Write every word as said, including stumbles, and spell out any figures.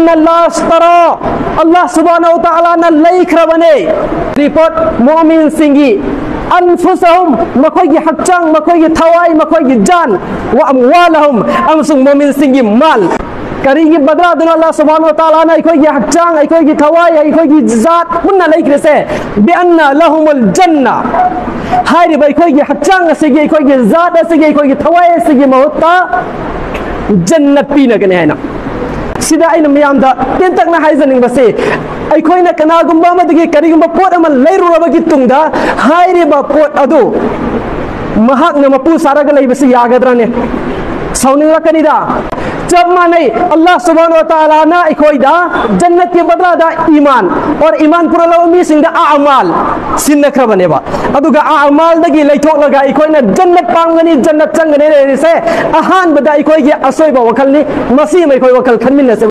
Allah اشترى, Allah subhanahu wa ta'ala ꯅ ꯂꯩꯈ꯭ꯔꯕꯅꯦ꯫ Report, ꯃꯣꯃꯤꯟꯁꯤꯡꯒꯤ, أنفسهم, ꯃꯈꯣꯏꯒꯤ ꯍꯛꯆꯥꯡ, ꯃꯈꯣꯏꯒꯤ ꯊꯋꯥꯏ, ꯃꯈꯣꯏꯒꯤ ꯖꯥꯟ, وأموالهم, ꯑꯃꯁꯨꯡ ꯃꯣꯃꯤꯟꯁꯤꯡꯒꯤ ꯃꯥꯜ꯫ ꯀꯔꯤꯒꯤ ꯕꯗꯂꯥꯗꯅꯣ ꯑꯜꯂꯥꯍ ꯁꯨꯕꯍꯥꯅꯍꯨ ꯋ ꯇꯥꯂꯥꯅ ꯑꯩꯈꯣꯏꯒꯤ ꯍꯛꯆꯥꯡ, ꯑꯩꯈꯣꯏꯒꯤ ꯊꯋꯥꯏ, ꯑꯩꯈꯣꯏꯒꯤ ꯖꯥꯠ ꯄꯨꯟꯅ ꯂꯩꯈ꯭ꯔꯤꯁꯦ? بأن لهم الجنة. ꯍꯥꯏꯔꯤꯕ ꯑꯩꯈꯣꯏꯒꯤ ꯍꯛꯆꯥꯡ ꯑꯁꯤꯒꯤ, ꯑꯩꯈꯣꯏꯒꯤ ꯖꯥꯠ ꯑꯁꯤꯒꯤ, ꯑꯩꯈꯣꯏꯒꯤ ꯊꯋꯥꯏ ꯑꯁꯤꯒꯤ ꯃꯍꯨꯠꯇ ꯖꯟꯅꯠ ꯄꯤꯅꯒꯅꯤ ꯍꯥꯏꯅ꯫ ꯁꯤꯗ ꯑꯩꯅ ꯃꯌꯥꯝꯗ ꯇꯦꯟꯇꯛꯅ ꯍꯥꯏꯖꯅꯤꯡꯕꯁꯤ, ꯑꯩꯈꯣꯏꯅ ꯀꯅꯥꯒꯨꯝꯕ ꯑꯃꯗꯒꯤ ꯀꯔꯤꯒꯨꯝꯕ ꯄꯣꯠ ꯑꯃ ꯂꯩꯔꯨꯔꯕꯒꯤ ꯇꯨꯡꯗ ꯍꯥꯏꯔꯤꯕ ꯄꯣꯠ ꯑꯗꯨ ꯃꯍꯥꯛꯅ ꯃꯄꯨ ꯁꯥꯔꯒ ꯂꯩꯕꯁꯤ ꯌꯥꯒꯗ꯭ꯔꯅꯦ? ꯁꯥꯎꯅꯤꯡꯂꯛꯀꯅꯤꯗ꯫ ꯆꯞ ꯃꯥꯟꯅꯩ, ꯑꯜꯂꯥꯍ ꯁꯨꯕꯍꯥꯅꯍꯨ ꯋ ꯇꯥꯂꯥꯅ ꯑꯩꯈꯣꯏꯗ ꯖꯟꯅꯠꯀꯤ ꯕꯗꯂꯥꯗ ꯏꯃꯥꯟ, ꯑꯣꯔ ꯏꯃꯥꯟ ꯄꯨꯔꯛꯂꯕ ꯃꯤꯁꯤꯡꯗ ꯑꯃꯥꯜ ꯁꯤꯟꯅꯈ꯭ꯔꯕꯅꯦꯕ꯫ ꯑꯗꯨꯒ ꯑꯃꯥꯜꯗꯒꯤ ꯂꯩꯊꯣꯛꯂꯒ ꯑꯩꯈꯣꯏꯅ ꯖꯟꯅꯠ ꯄꯥꯝꯒꯅꯤ, ꯖꯟꯅꯠ ꯆꯪꯒꯅꯤ ꯂꯩꯔꯤꯁꯦ, ꯑꯍꯥꯟꯕꯗ ꯑꯩꯈꯣꯏꯒꯤ ꯑꯁꯣꯏꯕ ꯋꯥꯈꯜꯅꯤ꯫ ꯃꯁꯤ ꯑꯃ ꯑꯩꯈꯣꯏ ꯋꯥꯈꯜ ꯈꯟꯃꯤꯟꯅꯁꯦ꯫